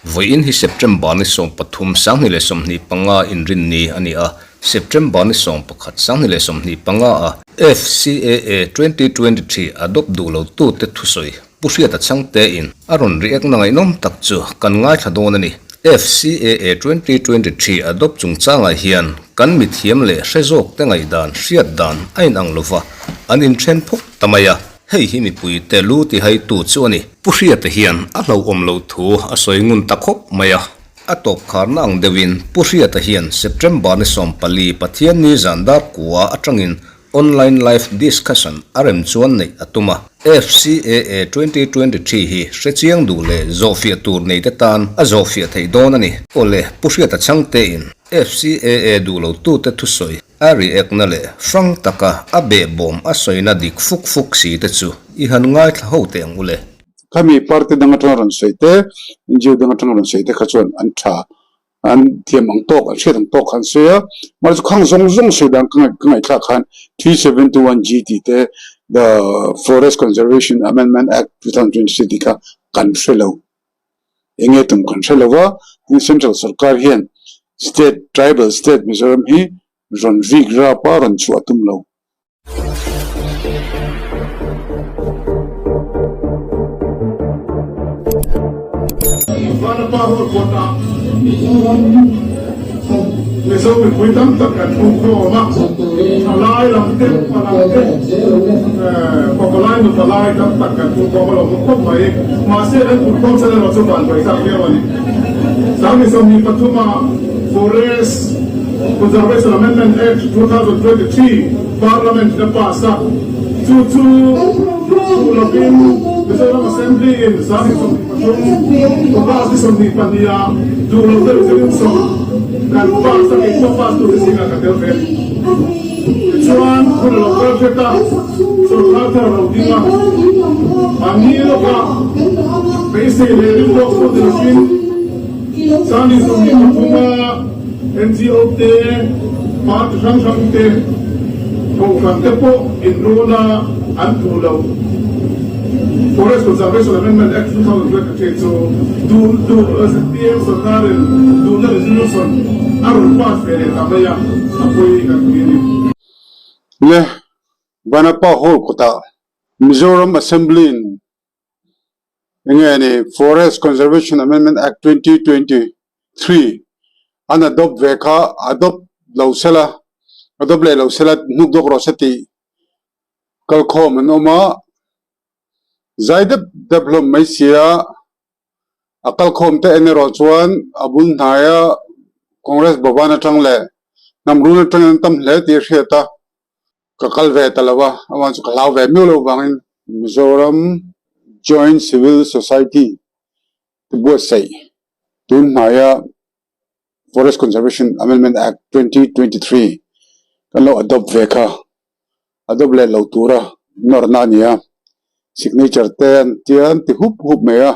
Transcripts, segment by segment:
Vawiin hi September ni 13 2025 inrinni a ni a, September ni 11 2025 a FCAA 2023 adopt duh lo tute thusawi Pu Hriata Chhangte in a rawn react na ngaihnawm tak chu kan ngaithla dawn a ni. FCAA 2023 adopt chungchangah hian kan mithiam leh hre zawk te ngaihdan hriat dan a inang lova, an inthen phawk ta mai a. Hei hi mipuite lu tihaitu chu a ni. Pu Hriata hian a hlauhawm loh thu a sawi ngun ta khawp mai a. A tawp kharna ang deuhin Pu Hriata hian September ni 14 Pathianni zan dar kua atangin online live discussion a rem chuan neih a tum a. FCAA 2023 hi hrechiang duh leh zawhfiah tur neite tan a zawhfiah theih dawn a ni. Awle, Pu Hriata chhangtein FCAA duh lotute thusawi A react-na leh hrang taka a behbawm a sawina dik fuk fuk si te chu i han ngaithla ho teh ang u le. Khami party dang atanga rawn sawi te, NGO dang atanga rawn sawi te kha chuan an tha, an thiam ang tawk, an hriat ang tawk kha an sawi a. Mahse chu khang zawng zawng sawi dan ka ngaihthlak khan 371G tih te, the Forest Conservation Amendment Act 2023 tih kha kan hre lo. Enge tum kan hre lo va, tin Central sorkar hian State, Tribal State Mizoram hi rawn rik rap a, rawn chhuah a tum lo. Vanapa Hall kawtah Mizo mipui tam tak kan hmuh khawm a, thalai lam te, upa lam te, fapalai nupalai tam tak kan hmuh khawm a lo hmu khawp mai. Mahse kan hmuh khawm chhan erawh chu van buai tak viau a ni. 2023 a Forest Conservation Amendment Act 2023 Parliament in a pass a, chu chu duh lovin Mizoram Assembly in 2023 August ni 22 ah duh lo deuh zetin sawm kan pass a, keipawh pass tur te zingah ka tel ve a ni. Tichuan hun a lo kal hret a, sawrkar thar a lo ding a, mahni lawka beisei leh rilruak pawh ni lovin 2023 a NGO te, party hrang hrang te, kohhran te pawh inruna an duh lo. Forest Conservation Amendment Act 2023 chu duh duh zpm sawrkarin duhna resolution a rawn pass ve leh ta mai a, a pawi kan ti a ni. Le Vanapa Hall kawtah Mizoram Assembly-in enge ni Forest Conservation Amendment Act 2023 an adopt ve kha adopt lo sela adopt leh lo sela hnuk dawk rawh se tih kalkhawm an awm a, zai dep dep hlawm mai sia a kalkhawm te en erawh chuan a bul hnaia Congress Bhavan atang leh hnam rul atangin an tam hle tih a hriat a. Ka kal ve ta lo a, amah chu ka hlau ve miau lo vangin Mizoram Joint Civil Society te buatsaih tun hnaia Forest Conservation Amendment Act 2023 kan lo adopt ve kha adopt leh lo tura nawrna a ni a, signature te an tia an ti hup hup mai a,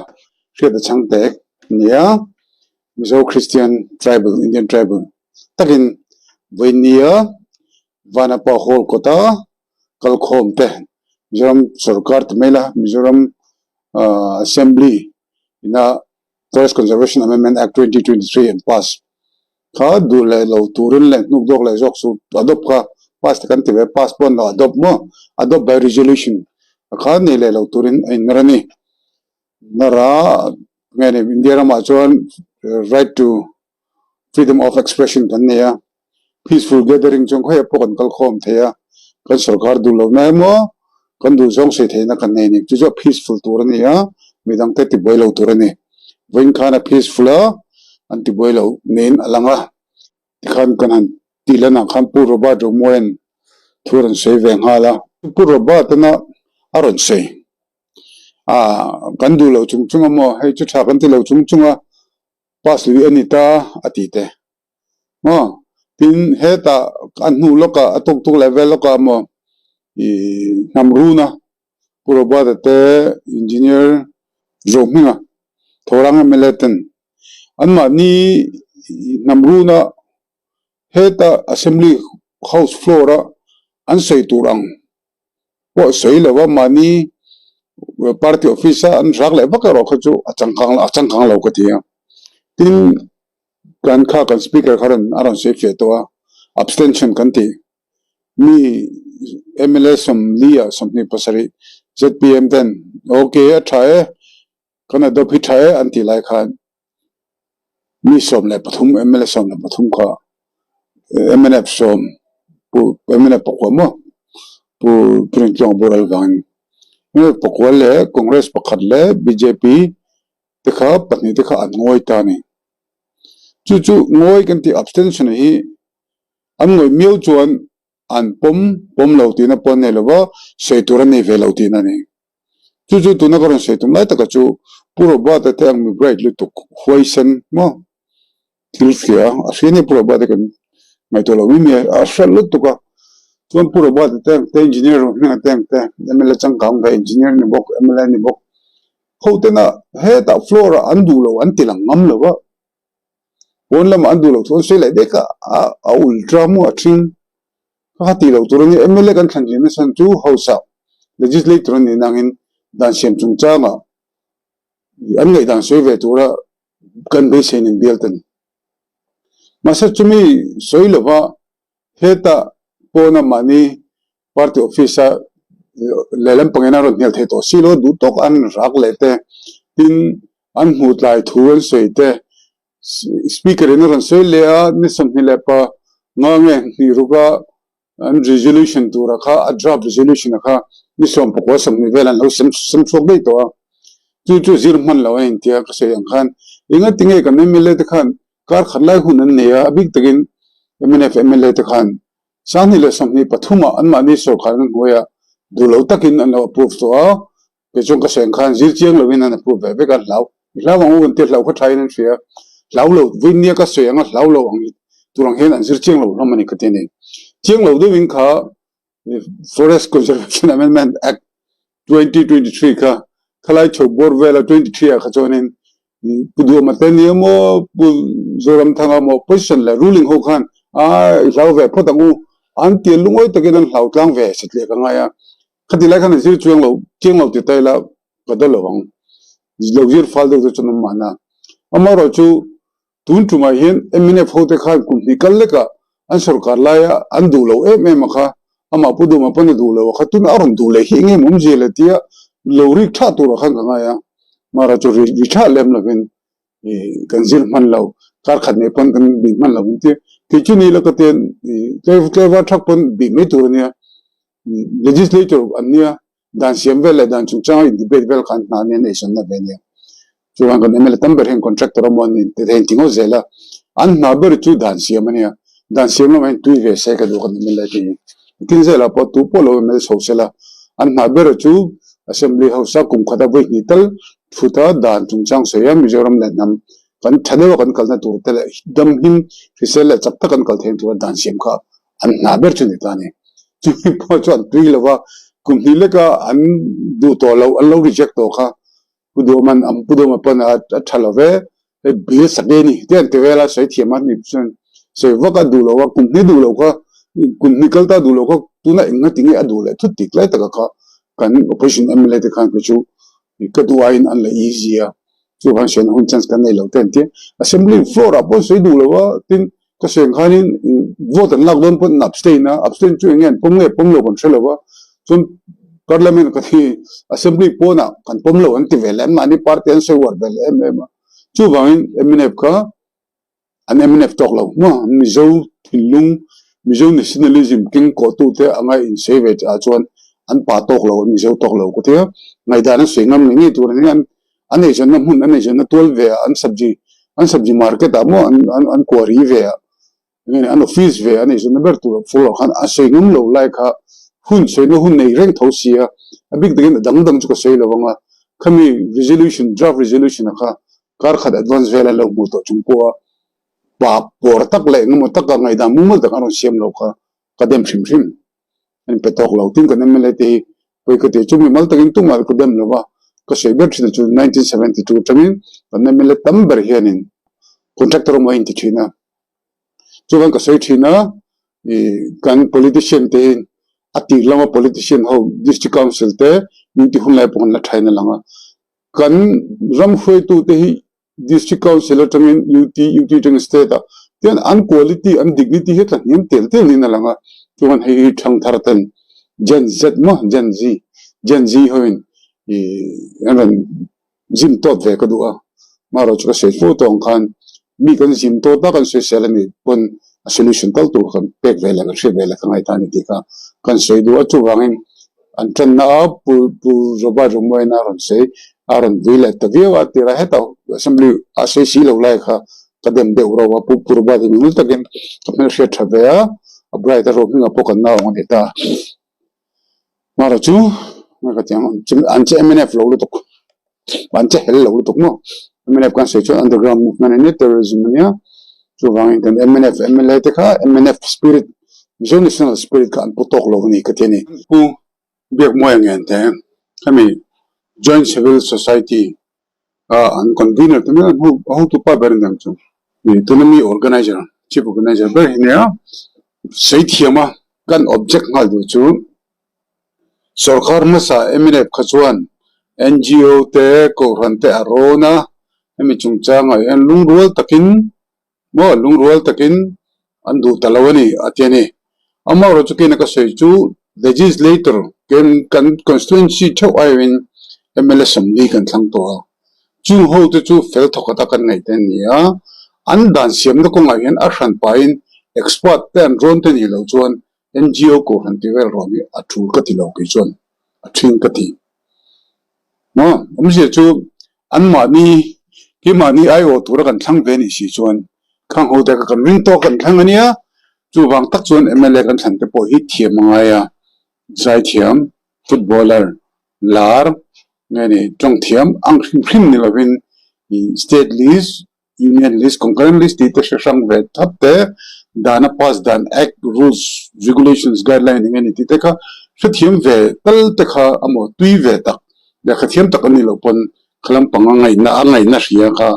hriat a chhang tek a ni a, Mizo Christian Tribal Indian Tribal takin vawinia Vanapa Hall kawta kalkhawm te Mizoram sorkar ti mai la Mizoram Assembly ina Forest Conservation Amendment Act 2023 an pass kha duh leh lo turin leh hnuk dawk leh zawk chu adopt kha pass te kan ti ve pass pawh an lo adopt maw adopt by resolution kha nei leh lo turin a inner a ni. Nara nge ni India ramah chuan right to freedom of expression kan nei a, peaceful gathering chuan khawiah pawh kan kal khawm thei a, kan sorkar duh lohna emaw kan duh zawng sawi theihna kan nei a ni. Chu chu a peaceful tur a ni a, midang te tibuai lo tur a ni. Vawiin khan a peaceful a, an tibuai lo niin a lang a, tikhan kan han tih lanah khan Pu Robert Romua'n thu a rawn sawi ve nghal a. Pu Robert-ana a rawn sawi. Ah, kan duh lo chung chung a maw, hei chu tha kan ti lo chung chung a, pass lui a ni ta a ti te. Maw, tin hetah a hnu lawkah a tuk tuk leh vel lawkah maw ih hnam runa Pu Robert-a te Engineer Zohminga Thorang mla ten anmahni hnam runa heta Assembly House floor-a an sawi tur ang pawh sawi lo a, mahni party office a an rak leh vak erawh kha chu a changkang a changkang lo ka ti a. Tin, kan kha kan speaker kha rawn a rawn sawi fiah tawh a, abstention kan tih mi mla 40 ah 27 zpm ten ok a tha e, kan adopt hi tha e an tih lai khan mi 13 mla 13 kha mnf sawm pu mnf pakua maw pu Rintlawng boral vangin mnf pakua leh Congress pakhat leh bjp te kha pahnih te kha an ngawi ta a ni. Chu chu ngawi kan tih abstention hi an ngawih miau chuan an pawm pawm lo tihna pawh an nei lo va, sawi tur an nei ve lo tihna a ni. Chu chu tuna ka rawn sawi tum lai taka chu Pu Robert-a te ang mi bright lutuk huaisen maw thil hria a hria nia Pu Robert-a kan ngaihtuah loh mai mai a, a hriat lutuk a. Chuan Pu Robert-a te ang te engineer hming te ang te mla changkang ve engineer ni bawk mla ni bawk ho tena hetah floor ah an duh lo an ti lang ngam lo va, pawn lamah an duh loh chuan sawi leh dek a a ultra maw a ṭhing kha kha tih loh tur a nia mla kan thlan hlim nasa chu house ah legislator a nih nangin dan siam chungchangah an ngaihdan sawi ve tura kan beisei nen bial ta ni. Mahse chumi sawi lova hetah pawna mahni party office a lehlam pangin a rawn hnial thei tawh si lo duh tawk an rak leh te tin an hmuh tlai thu an sawi te speaker in a rawn sawi leh a ni 25 nge hnih ruk a an resolution tura kha a draft resolution a kha ni 19 20 vel an lo sem sem chhuak daih tawh a chu chu zir hman lo a intia ka sawi ang khan engati nge kan mla te khan kar khat lai hun an nei a a bik takin mnf mla te khan 2023 ah anmahni sorkharna hnuaiah duh lo takin an lo approve tawh a, kei chuan ka sawi ang khan zir chiang lovin an approve ve vek a, hlau i hlau ang u an tia hlau kha thain an hria, hlau lo vawinia ka sawi ang a hlau lo ang tur ang hian an zir chiang lo hlawm a ni ka ti a ni. Chiang lo deuhin kha Forest Conservation Amendment Act 2023 kha khalai chho bawr vela 23 ah kha chuanin Pu Duhawma te nia maw Pu Zoramthanga maw opposition leh ruling ho khan a i hlau ve phawt ang u an tia lungawi takin an hlau tlang ve satliah ka ngai a khati lai khan an zir chuang lo chiang lo ti ta ila ka daw lo ang lo zir fal deuh te chuan an mahna amaherawh chu Tun tumah hian mnf hote khan kum hnih kal lekah an sorkar laia an duh lo em em a kha, amah Pu Duma pawn a duh lo a kha, tuna a rawn duh leh hi eng em awmzia le tia lo rik thlah turah khan ka ngai a, Mara chu ri ri thlah lem lovin kan zir hman lo, kar khat nei pawn kan bih hman lo ang tia, kei chu ni la ka tian tlaivar thak pawn bih mai tur a nia, legislator an nia, Dan siam vel leh dan chungchanga in debate vel khan hna nen eisawnna ve nia. Chuan kan mla tam ber hian contractor a maw an in ti thei an ti ngawt zel a. An hna ber chu dan siam a nia. Dan siam lamah hian tui ve se ka duh kan mla te hi. Tin zelah pawh tu pawh lo mla chho se la. An hna ber chu Assembly House a kum khata vawi hnih tal thut a dan chungchang sawi a Mizoram leh hnam kan tha deuha kan kalna tur te leh dam him hrisel leh chak tak kan kal theihna tura dan siam kha an hna ber chu ni ta a ni. Chumi pawh chu an tui lo va, kum hnih leka an duh tawh loh, an lo reject tawh kha Pu Duhman an Pu Duhma pawn a tha lo ve, hei bill sak e ni te an ti vel a, sawi thiam a ni chuan sawi vak a duh lo a, kum hnih duh lo kha, kum hnih kal ta duh lo kha tuna eng nga ti nge a duh leh thut tik lai taka kha kan opposition mla te khan kei chu ka duh aiin an la easy a, chuvang sawiin hun chance kan nei lo te an ti a, assembly floor ah pawh sawi duh lo a, tin Ka sawi ang khanin vote an lak dawn pawn an abstain a, abstain chu eng nge an pawm nge pawm lo kan hre lo va, chuan parliament kan hi assembly pawnah kan pawm lo an ti ve leh anmahni party an sawi uar ve leh em em a, chuvangin mnf kha an mnf tawk lo hma, Mizo thinlung, Mizo nationalism keng kawhtute anga insawi ve ah chuan an pa tawk lo, an Mizo tawk lo ka ti a, ngaihdan an sawi ngam ngei ngei tur a ni. An eizawnna hmun, an eizawnna tual ve ah, an sabji, an sabji market ah maw an an an quarry ve ah, enge ni an office ve an eizawnna ber tur floor ah khan a sawi ngam lo lai kha hun sawina hun nei reng tho si a, a bik takin a dang dang chu ka sawi lo ang a, khami resolution, draft resolution ah kha kar khat advance vel an lo hmuh tawh chung pawh a pa pawr tak leh engemaw taka ngaihdan mumal tak an rawn siam lo kha ka dem hrim hrim. An pe tawk lo tin kan mla te hi pawi ka ti chu mimal takin tumah ka dem lo va, ka sawi ber thin chu 1972 atangin kan mla tam ber hianin contractor emaw a inti thin a, chuan ka sawi thin a ih kan politician te hi a tir lama politician ho district council te min ti hun lai pawh an la thain a lang a, kan ram hruaitu te hi. District Council atangin UT, UT atangin State ah tian an quality, an dignity hi a tla hniam tel tel niin a lang a, chuan hei hi thangthar ten Gen Z maw Gen Z, Gen Z hoin ih an rawn zim tawt ve ka duh a, amaherawhchu ka sawi fo tawh ang khan mi kan zim tawt a kan sawisel a nih pawn a solution kal tur kan pek ve leh kan hriat ve leh ka ngaihtuah a ni tih kha kan sawi duh a, chuvangin an tanna a Pu Pu Robert Romoina a rawn sawi a rawn vui leh ta viau a tirah hetah assembly a sawi si lo lai kha ka dem deuh rauh a, Pu Pu Robert hi nul takin ka hmelhriat tha ve a, a bright a rawhming ah pawh kan nau ang a ni ta. Mara chu ka ti ang an che mnf lo lutuk an che hel lo lutuk maw mnf kan sawi chuan underground movement a nia terrorism a nia chuvangin kan mnf mla te kha mnf spirit Mizo national spirit kha an pu tawk lo a ni ka ti a ni. Pu Biakmuaia ngen te hemi joint civil society a an convener te mai a hotu pa ber a ni ang chu tuna mi organizer chief organizer ber hi nia sawi thiam a kan object nghal duh chu sorkar hmasa mnf kha chuan ngo te kohhran te a rawn a hemi chungchangah hian lungrual takin Maw lungrual takin an duh ta lo a ni, a ti a ni. Amaherawhchu kena ka sawi chu Legislator ken kan constituency theuh aiawhin mla sawmli kan thlang tawh a, chung ho te chu fel thawkhat a kan ngaih te a ni a, an dan siamna kawngah hian a hran pahin expert te an rawn te nih loh chuan ngo kohhran tih vel rawn hi a tul ka ti lo kei chuan a thin ka ti. Maw awmzia chu anmahni keimahni aiawh tura kan thlang ve nih si chuan khang ho te kha kan ring tawk kan thlang a nia, chuvang tak chuan mla kan thlan te pawh hi thiam a ngai a, zaithiam, footballer, lar nge ni tawng thiam ang hrim hrim ni lovin state list Union list, concurrent list tih te hre hrang ve thap te, dan a pass dan, act, rules, regulations, guideline eng eng tih te kha hrethiam ve tal te kha amaw tui ve tak, lehkha thiam tak a nih loh pawn kha lampang a ngaihna a ngaihna hria kha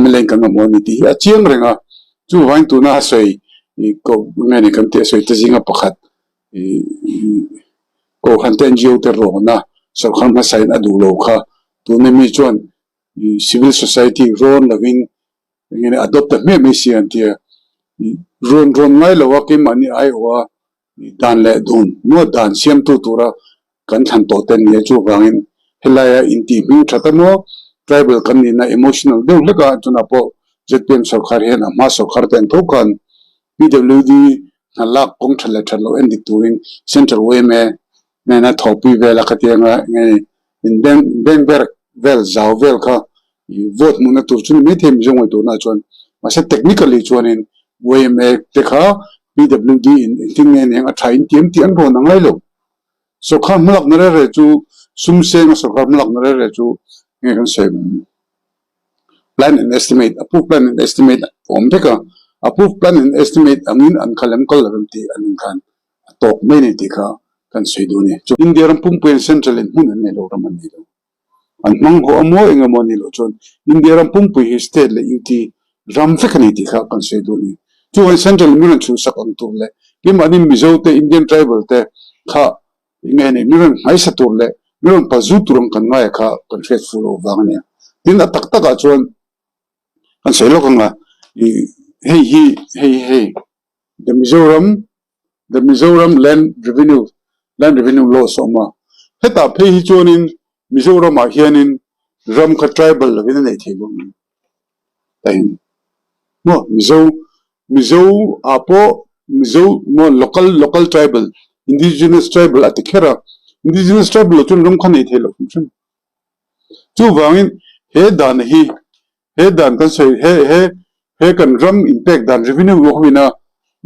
mla in kan mamawh a ni tih hi a chiang reng a. Chuvangin tuna a sawi koh nge ni kan tih a sawi te zinga pakhat Kohhran te NGO te rawna sorkar hmasa in a duh lo kha tuna mi chuan Civil society rawn lovin eng nge adopt ta hmiah mai si an tia. Rawn rawn ngai lo a keimahni aiawh a dan leh dun maw dan siamtu tura kan thlan tawh te nia chuvangin helaia intih hming that a maw tribal kan nihna emotional deuh hlek a chunah pawh zpm sorkar hian a hma sorkar te ang tho khan PWD hna lak kawng that leh that loh en dik turin Central yma nena thawhpui vel a khatianga eng nge In bank bank ber vel zau vel kha ih vote hmuhna tur chu ni maithei Mizo ngaihtuahna ah chuan mahse technically chuanin yma te kha PWD in engtin nge eng a tha in tiam tih an rawn a ngai lo. Sorkar hmalakna reh reh chu sum senga sorkar hmalakna reh reh chu nge kan sawi ang plan and estimate approve plan and estimate a awm vek a approve plan and estimate angin an kha lem kal lo em tih an inkhan a tawk mai nei tih kha kan sawi duh a ni. Chu India ram pumpuiin central in hmun an nei lo, ram an nei lo. An hmang haw a maw eng emaw a nih loh chuan India ram pumpui hi state leh UT ram vek a ni tih kha kan sawi duh a ni. Chuvangin central in min rawn chhuhsak ang tur leh keimahni Mizo te, Indian tribal te kha eng nge ni min rawn hmaisa tur leh min rawn pazu tur ang kan ngaia kha kan hriat fuh loh vang a ni. Tin, a tak takah chuan kan sawi lawk ang a, ih hei hi hei hei The Mizoram The Mizoram Land Revenue Land Revenue Laws a awm a, hetah phei hi chuanin Mizoramah hianin ram kha tribal lovin a neih theih loh ang tahin maw Mizo Mizo ah pawh Mizo maw local local tribal indigenous tribal a ti kher a, indigenous tribal lo chuan ram kha neih theih loh hrim hrim. Chuvangin he dan hi He dan kan sawi he he he kan ram inpek dan revenue law hovina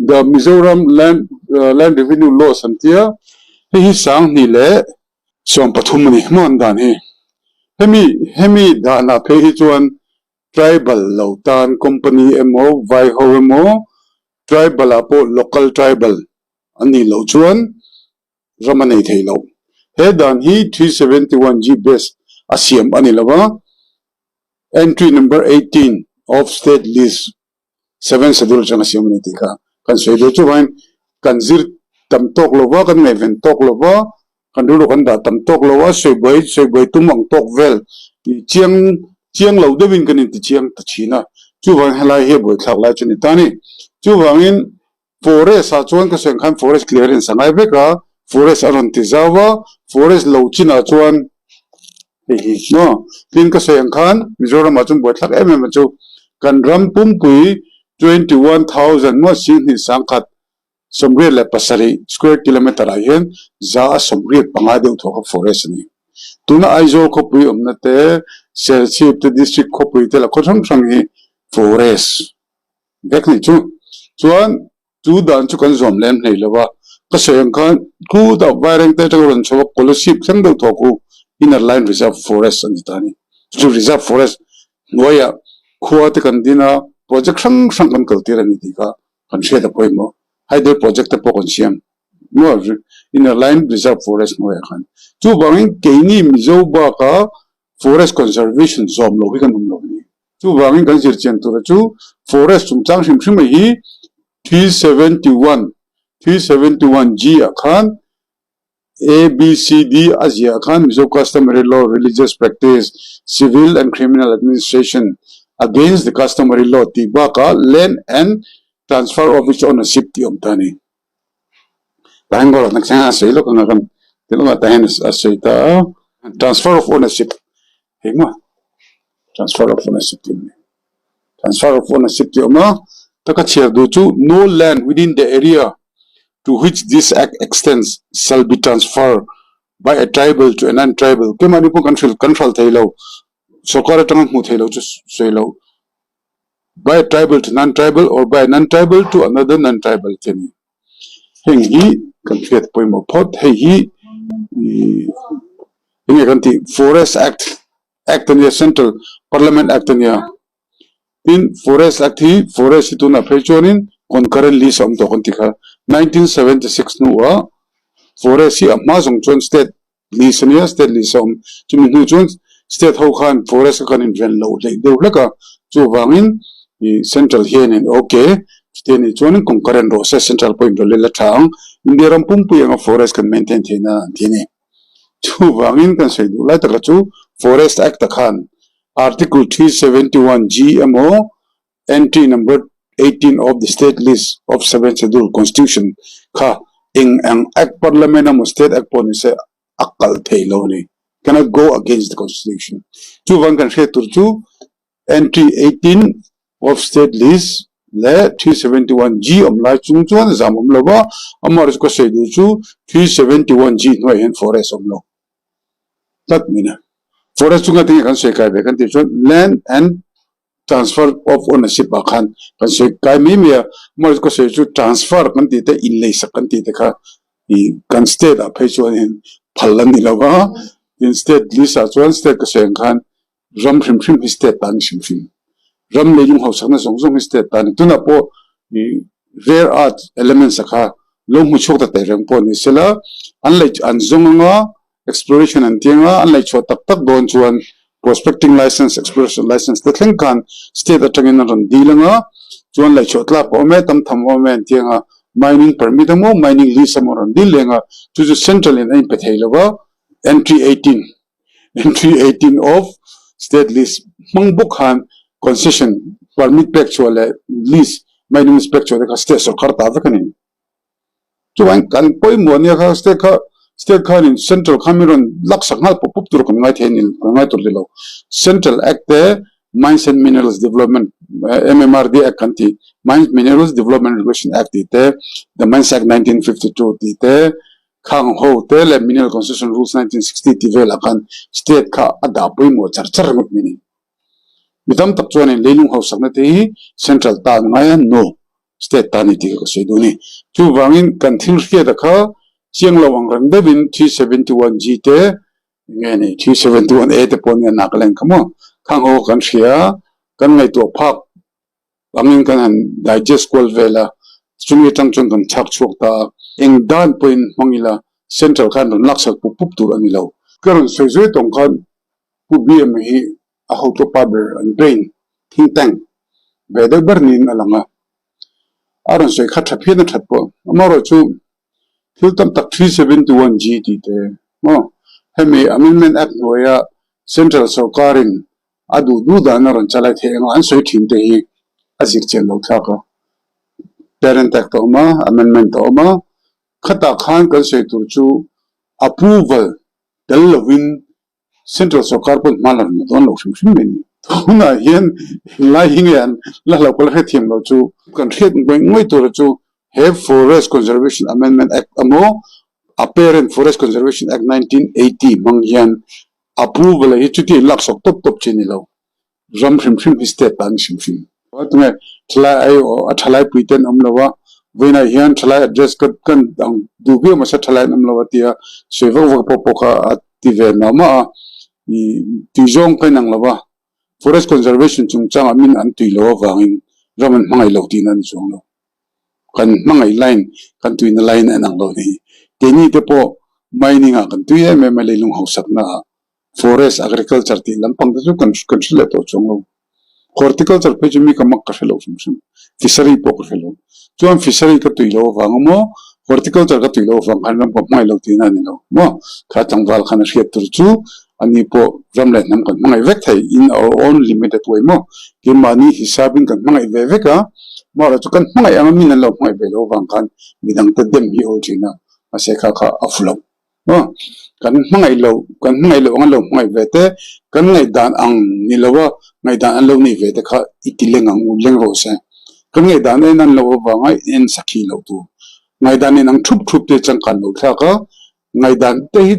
the Mizoram land land revenue laws an tia hei hi sanghnih leh 13 a ni hma an dan hi. Hemi hemi danah phei hi chuan tribal lo tan company emaw vai ho emaw tribal ah pawh local tribal an nih loh chuan ram a nei thei lo. He dan hi 371 G base a siam a ni lo a. Entry number 18 of state list 7 schedule atanga siam a ni tih kha kan sawi duh. Chuvangin kan zir tam tawk lo va, kan ngaihven tawk lo va, kan rilru kan dah tam tawk lo a, sawi buai sawi buai tum ang tawk vel tih chiang Chiang lo deuhin kan inti chiang ta thin a, chuvangin helai hi a buaithlak lai chu a ni ta a ni. Chuvangin forest ah chuan ka sawi ang khan forest clearance a ngai vek a, forest a rawn ti zau a, forest lo chinah chuan hei hi maw tin ka sawi ang khan Mizoram ah chuan buaithlak em em a chu kan ram pumpui 21,000 maw 21,000 87 square kilometre ah hian 185 deuh thaw kha forest a ni. Tuna Aizawl khawpui awmna te, Serchhip te district khawpui te leh khaw hrang hrang hi forest vek ni chu. Chuan chu dan chu kan zawm lem hlei lo a, ka sawi ang khan khutah Vairengte atanga rawn chho a Kolasib thleng deuh thaw khu Inner Line Reserve Forest a ni ta a ni. Chu chu Reserve Forest hnuaiah khua te kan din a, project hrang hrang kan kaltir a ni tih kha kan hriat a pawimawh. Hydel project te pawh kan siam nual Inner Line Reserve Forest hnuaiah khan. Chuvangin keini Mizo baka forest conservation zawm lo hi kan awm lo a ni. Chuvangin kan zirchian tura chu forest chungchang hrim hrim a hi 371, 371G ah khan ABCD a ziah khan Mizo Customary Law, Religious Practice, Civil and Criminal Administration Against the Customary Law tih bakah Land and Transfer of its Ownership tih awm ta a ni. Tah hian goal atang a sawi lawk anga kan ti lawk a tah hian a sawi ta a Transfer of Ownership hei maw Transfer of Ownership tih awm a ni. Transfer of Ownership tih awm a taka chhiar duh chu No land within the area to which this act extends shall be transferred by a tribal to a non-tribal keimahni pawh kan hrilh kan hral thei lo sorkar atanga hmuh theih loh chu sawi loh by a tribal to non-tribal or by a non-tribal to another non-tribal tih a ni. Heng hi kan hriat pawimawh phawt hei hi ih enge kan tih forest act act a nia central parliament act a nia. Tin, Forest Act hi Forest hi tunah phei chuanin concurrent list a awm tawh kan ti kha. 1976 hnuah Forest hi a hma zawng chuan state list a nia, state list a awm. Chumi hnu chuan state ho khan forest kha kan inven loh hleih deuh hlek a, chuvangin ih central hianin ok chuti anih chuanin concurrent rawh se, central pawh inrawlh ila tha ang, India ram pumpui anga forest kan maintain theihna an ti a ni. Chuvangin kan sawi duh lai taka chu Forest Act ah khan Article 371 G emaw Entry Number 18 of the State List of Seventh Schedule Constitution kha eng ang Act Parliament emaw State Act pawh nise a kalh thei lo a ni, cannot go against the Constitution. Chuvang kan hriat tur chu Entry 18 of State List leh 371 G awm lai chung chuan zam awm lo va, amaherawhchu ka sawi duh chu 371 G hnuaiah hian forest awm lo. tlat mai a. Forest chunga tinge kan sawi kai ve kan tih chuan land and transfer of ownership ah khan kan sawi kai mai mai a, amaherawhchu ka sawi chu transfer kan tih te inleisak kan tih te kha ih kan state ah phei chuanin phal an ni lo va, tin state list ah chuan state ka sawi ang khan Ram hrim hrim hi state ta a ni hrim hrim. Ram leilung hausakna zawng zawng hi state ta a ni. Tunah pawh rare earth elements a kha lo hmu chhuak ta teh reng pawh ni sela, an lei an zawng anga exploration an ti anga an lei chhuah tak tak dawn chuan prospecting license, exploration license te thleng khan state atangin an rawn dil anga chuan lei chhuah tlak a awm e, tam tham a awm e an ti anga mining permit emaw mining lease emaw an rawn dil leng a, chu chu central in a inpe thei lova entry 18 Entry 18 of State List hmang bawk khan concession permit pek chhuah leh lease mining lease pek chhuah te kha state sorkar ta vek a ni. Chuvangin kan pawimawh nia kha state kha state khanin central khan min rawn laksak nghal pawp pawp tur kan ngai thei a ni kan ngai tur ni lo. Central Act te Mines and Minerals Development MMRD Act kan tih Mines Minerals Development Regulation Act tih te The Mines Act 1952 tih te Khang ho te leh Mineral Concession Rules 1960 tih velah khan state kha a dah pawimawh char char ringawt mai a ni. Mi tam tak chuanin leilung hausakna te hi central ta an ngai a, no, state ta a ni tih kha ka sawi duh a ni. Chuvangin kan thil hriata kha chiang lo ang reng deuhin 371G te nge ni 371A te pawh nia Nagaland kha maw khang ho kan hria kan ngaihtuah phak Angin kan han digest kual vel a, chumi atang chuan kan chhak chhuak ta a, eng dan pawhin hmang ila central khan rawn laksak pup pup tur a ni lo. Ka rawn sawi zui tawng khan Pu BM hi a hotu pa ber an brain, think tank, ve deuh ber niin a lang a, a rawn sawi kha tha phian a that pawh. Amaherawhchu thil tam tak 371G tih te maw hemi Amendment Act hnuaia central sorkarin. A duh duh dan a rawn chalai theih anga an sawi thin te hi a zir chian lo thlak a. Parent Act a awm a, Amendment a awm a, khatah khan kan sawi tur chu approval tel lovin Central sorkar pawhin hma la rawn la dawn lo hrim hrim mai ni. Tunah hian englai hi nge an la hlauh ka la hrethiam lo chu kan hriat ngawih ngawih tura chu he Forest Conservation Amendment Act emaw a parent Forest Conservation Act 1980 hmang hian approval hi chuti in laksawk tawp tawp chi a ni lo. Ram hrim hrim hi state tan hrim hrim. Tunge thalai ai aw a thalai pui ten awm lo a, vawiinah hian thalai address ka kan ang duh viau mahse thalai an awm lo a tia sawi vak vak pawh pawh kha a ti ve mah mah a, ih tui zawng ka inang lo a, forest conservation chungchangah min an tui lo avangin ram an hmangaih lo tihna a ni chuang lo. Kan hmangaih line kan tuina line a inang lo a ni. Keini te pawh mining ah kan tui em em a leilung hausakna ah Forest agriculture tih lampang te chu kan kan hre leh tawh chuang lo. Horticulture phei chu mi ka mak ka hre lo hrim hrim. Fishery pawh ka hre lo. Chuan fishery ka tui lo avang emaw horticulture ka tui lo avang khan ram ka hmangaih lo tihna a ni lo maw. Kha tlangval khan a hriat tur chu ani pawh ram leh hnam kan hmangaih vek thei in our own limited way maw. Keimahni hisapin kan hmangaih ve vek a, mahrawh chu kan hmangaih anga min an lo hmangaih ve lo avang khan midangte dem hi awl thin a, mahse kha kha a fu lo. Aw, kan hmangaih lo, kan hmangaih loh ang an lo hmangaih ve te, kan ngaihdan ang ni lo a, ngaihdan an lo nei ve te kha i ti leng ang u, leng rawh se. Kan ngaihdan en an lo avanga en sakhi loh tur. Ngaihdan in ang thup thup te changkan lo thlak a, ngaihdan te hi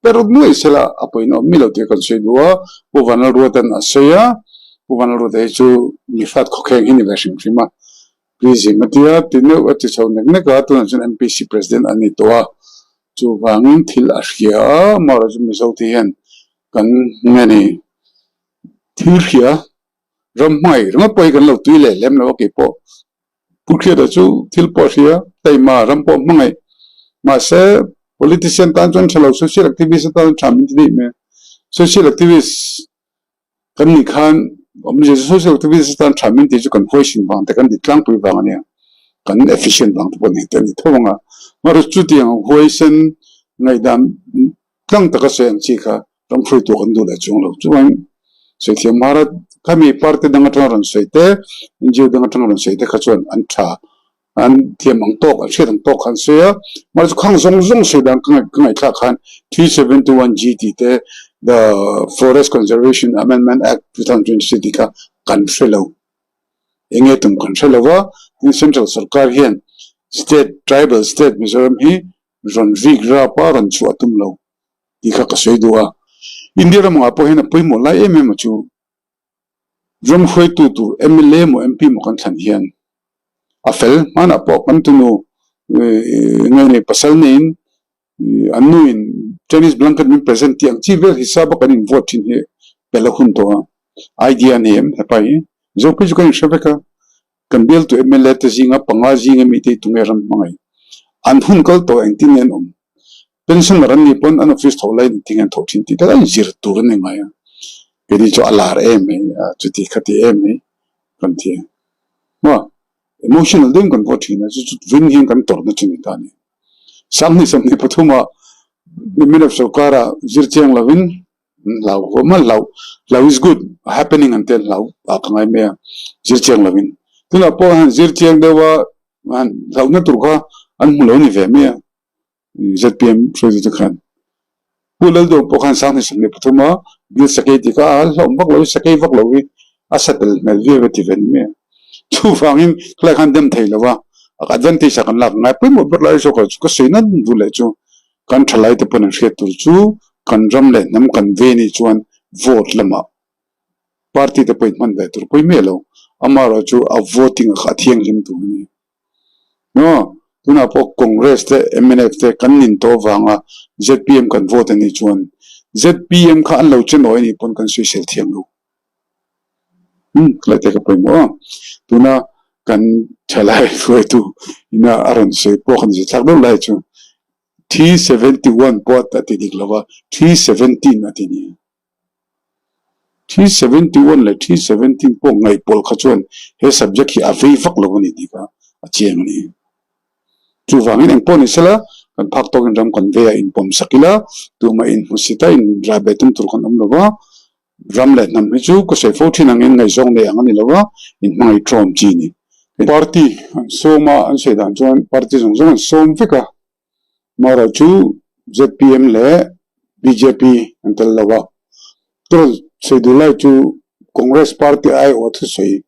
per nuaih sela a pawhin a awm mi lo tih kan sawi duh a, Pu Vanlalruata'n a sawi a, Pu Vanlalruata hi chu mi hrat khawkheng hi ni ve hrim hrim a, Pi Zim a tia, ti neuh a ti chho nek nek a, tunah chuan MPC President a ni tawh a, chuvangin thil a hria a, amaherawh chu Mizo te hian kan nge ni thil hria ram hmangaih ringawt pawh hi kan lo tui leh lem lo a keipawh Pu Hriata chu thil pawh a hria, taima ram pawh hmangaih mahse politician tan chuan tha lo social activist atan tha min ti daih mai a, social activist Kan nih khan awmzia chu social activist atan tha min tih chu kan huaisin vang te kan dik tlangpui vang a nia, kan efficient vang te pawh ni te a ni tho ang a. Mahse chutiang huaisen ngaihdan tlang taka sawi ang chi kha ram hruaitu kan duh leh chuang lo. Chuvangin Saithiam Bharat khami party dang atanga rawn sawi te, NGO dang atanga rawn sawi te kha chuan an tha An thiam ang tawk, an hriat ang tawk kha an sawi a. Mahse chu khang zawng zawng sawi dan ka ngaihthlak khan 371G tih te, The Forest Conservation Amendment Act 2023 tih kha kan hre lo. Eng nge tum kan hre lo va, tin Central sorkar hian State, Tribal State Mizoram hi rawn rik rap a, rawn chhuah a tum lo tih kha ka sawi duh a. India ramah pawh hian a pawimawh lai em em a chu Ram hruaitu tur mla emaw MP emaw kan thlan hian a fel hmanah pawh kan tunu nge nei pasal neiin an nuin Chinese blanket min present tih ang chi vel hisap a kan in vote thin hi pel a hun tawh a, idea a nei em hepa hi Mizo phei chu kan inhre vek a, kan bialtu mla te zinga panga zinga mite hi tunge ram hmangaih an hun kal tawh engtin nge an awm Pensioner an nih pawn an office tho laiin engtin nge an thawh thin tih te an zir tur an ni ngai a, keini chu a lar em mai a chuti khati em mai kan ti a maw emotional deuhin kan pawh thin a chu chu vin hian kan tawrhna chu ni ta a ni. 2023 ah Mnf sorkar ah zir chiang lovin an hlau huam a hlau hlau is good a happening an ti a hlau ah ka ngai mai a zir chiang lovin tunah pawh han zir chiang deuh a han hlauhna tur kha an hmu lo ni ve mai a. ZPM hruaitu te khan Pu Lalduh pawh khan 2023 a bill sakei tih kha a hlauhawm vak lo hi sakei vak lo hi a sa tel hmel viau a ti ve ni mai a. Chuvangin khalai khan dem thei lo a, advantage ah kan lak ngai pawimawh ber lai zawk ah chu ka sawi nat duh leh chu kan thalai te pawn an hriat tur chu kan ram leh hnam kan ve nih chuan vote lamah party te pawhin hman ve tur pawimawh lo amaherawhchu a voting ah kha a thianghlim tur a ni. Maw? Tunah pawh Congress te mnf te kan nin tawh avanga zpm kan vote a nih chuan zpm kha an lo che nawi a nih pawn kan sawisel thiam lo. Umm khalai te ka pawimawh a. Tuna kan thalai hruaitu ina a rawn sawi pawh kan zirthlak deuh lai chu 371 pawh a ti dik lo va, 317 a ti nia. 371 leh 317 pawh ngaihpawlh kha chuan he subject hi a vei vak lo a ni tih kha a chiang a ni. Chuvangin engpawh ni sela kan phak tawkin ram kan vei a inpawm sak ila, tumah inhmusit a inrah ve tum tur kan awm lo va. Ram leh hnam hi chu ka sawi fo thin angin ngaihzawng nei ang a ni lo a, inhmangaih tlawm chi a ni. Party an sawm a, an sawi dan chuan party zawng zawng an sawm vek a, amaherawh chu zpm leh bjp an tel lo a. Ka rawn sawi duh lai chu Congress party aiawh thusawi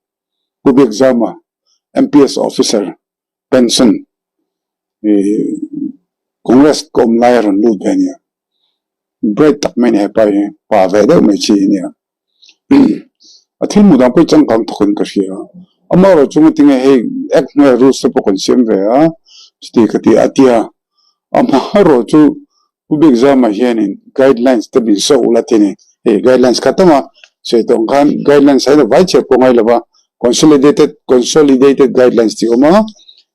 Pu Biakzama, MPS officer, pension ih Congress ka awm lai a rawn lut ve a nia, bright tak mai a ni hepa hi, pa ve deuh mai chi a nia, a thil hmuh dan pawh hi changkang thawk in ka hria a, amaherawh chu ngatinge hei act hnuaia rules te pawh kan siam ve a chuti ka ti a tia, amaherawh chu Pu Biakzama hianin guidelines te min sawh ula ti a ni. Hei guidelines kha tama sawi tawh ang khan guidelines ah hian a vai chhiar pawh ngai lova consolidated consolidated guidelines tih a awm a,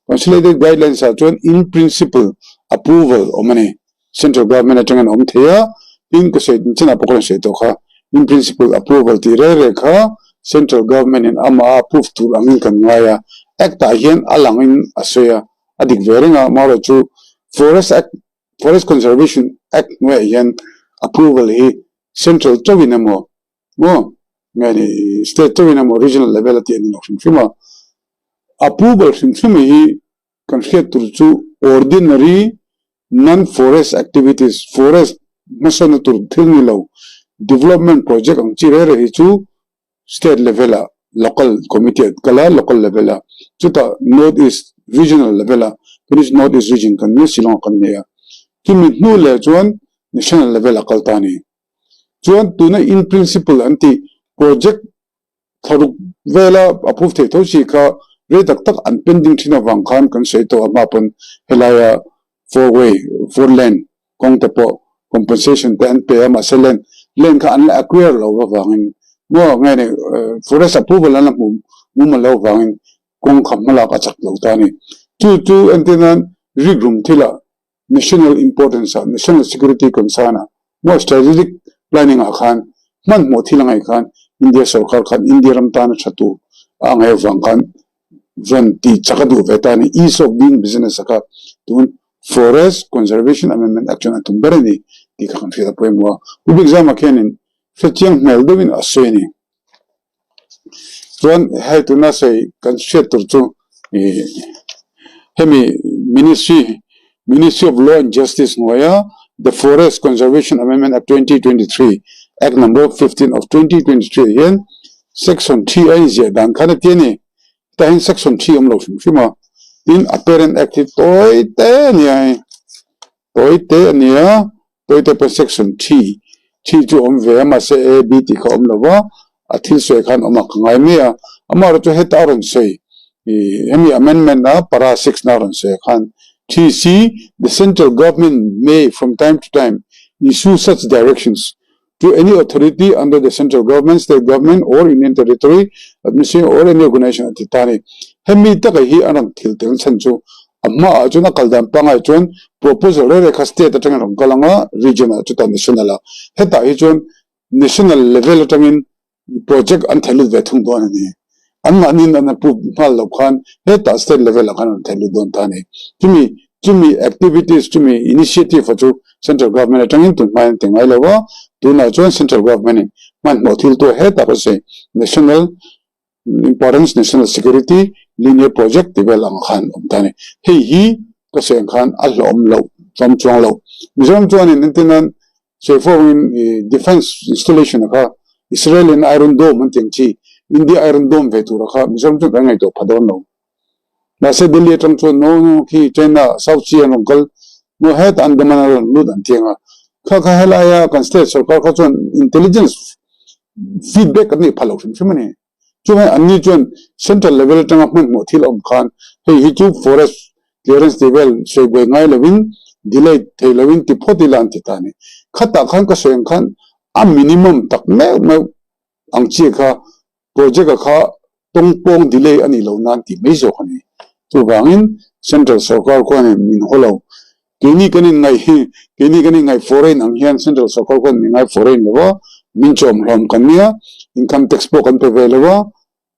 consolidated guidelines ah chuan in principle approval awm a ni. Central government atangin a awm thei a, tin ka sawi chinah pawh ka rawn sawi tawh kha in principle approval tih reng reng kha central government in amah a approve tur angin kan ngai a, act ah hian a langin a sawi a, a dik ve reng a, amaherawhchu forest act Forest Conservation Act hnuaiah hian approval hi central chauhin emaw maw nge ni state chauhin emaw regional level a tih a ni lo hrim hrim a. Approval hrim hrim hi kan hriat tur chu ordinary non-forest activities, forest hmasawnna tur thil ni lo development project ang chi reng reng hi chu State level ah local committee an kal a, local level ah chutah North East regional level ah tuni chu North East region kan nia Shillong ah kan nei a, chumi hnu leh chuan national level ah kal ta a ni. Chuan tuna in principle an tih project thlaruk vela approve theih tho si kha rei tak tak an pending thin avang khan kan sawi tawh a hma pawn helaia four way, four lane kawng te pawh compensation te an pe a mahse land land kha an la acquire lo avangin maw nge ni forest approval an la hmu mumal lo avangin kawng kha hmalak a chak lo ta a ni. Chu chu entir nan rikrum thilah national importance ah national security concern ah maw strategic planning ah khan hmanhmawh thil a ngaih khan India sorkar khan India ram tana tha tur a ngaih avang khan rawn tih chak a duh ve ta a ni. Ease of doing business a kha tun Forest Conservation Amendment Act chuan a tum ber a ni tih kha kan hriat a pawimawh a. Pu Bikzama khianin hrechiang hmel deuhin a sawi a ni. Chuan hei tuna sawi kan hriat tur chu ih hemi Ministry Ministry of Law and Justice hnuaia The Forest Conservation Amendment Act 2023, Act Number 15 of 2023 ah hian Section 3 a inziah dan khan a ti a ni. Hetah hian Section 3 a awm lo hrim hrim a. Tin, a Parent Act hi tawi te a nia hei. Tawi te a nia, tawi te pawh Section 3, 3 chu a awm ve a, mahse A, B tih kha a awm lo va, a thil sawi khan awm a ka ngai mai a, amaherawh chu heta a rawn sawi ih hemi amendment a para six na a rawn sawi ah khan TC the central government may from time to time issue such directions to any authority under the central government, state government or union territory administration or any organisation a ti ta a ni. Hemi taka hi a rawn thil tel chhan chu a hmaah chuan a kal dan pangngai chuan proposal reng reng kha state atangin a rawn kal ang a, region ah chutah national ah hetah hi chuan National level atangin project an thei lut ve thung dawn a ni. An mahniin an approve nghal loh khan hetah state level ah khan an thei lut dawn ta a ni. Chumi chumi activities chumi initiative a chu central government atangin tun hmain an ti ngai lo a, tunah chuan central government in hmanhmawh thil tu hetah ka sawi national Importance National Security Linear Project tih vel ang khan awm ta a ni. Hei hi ka sawi ang khan a hlawhawm loh chuan chuang lo. Mizoram chuanin entir nan sawi fo angin Defence Installation a kha Israel in Iron Dome an tih ang chi India Iron Dome ve tur a kha Mizoram chuan kan ngaihtuah pha dawn lo. Mahse Delhi atang chuan no no khi China South Sea an rawn kal no hetah Andaman a rawn lut an ti ang a. Kha kha helaia kan state sorkar kha chuan intelligence feedback an neih phah lo hrim hrim a ni. Chuvangin anni chuan central level atanga hmanhmawh thil a awm khan hei hi chu forest clearance tih vel sawi buai ngai lovin delay thei lovin ti phawt ila an ti ta a ni. Khatah khan ka sawi ang khan a minimum tak meuh meuh ang chiah kha project-a kha tawngpawng delay a nih loh nan tih mai zawk a ni. Chuvangin Central sorkar khuanin min haw lo. Keini kan inngaih hi, keini kan inngaih foreign ang hian Central sorkar khuan min ngai foreign lo a, min chawm hlawm kan nia, income tax pawh kan pe ve lo a,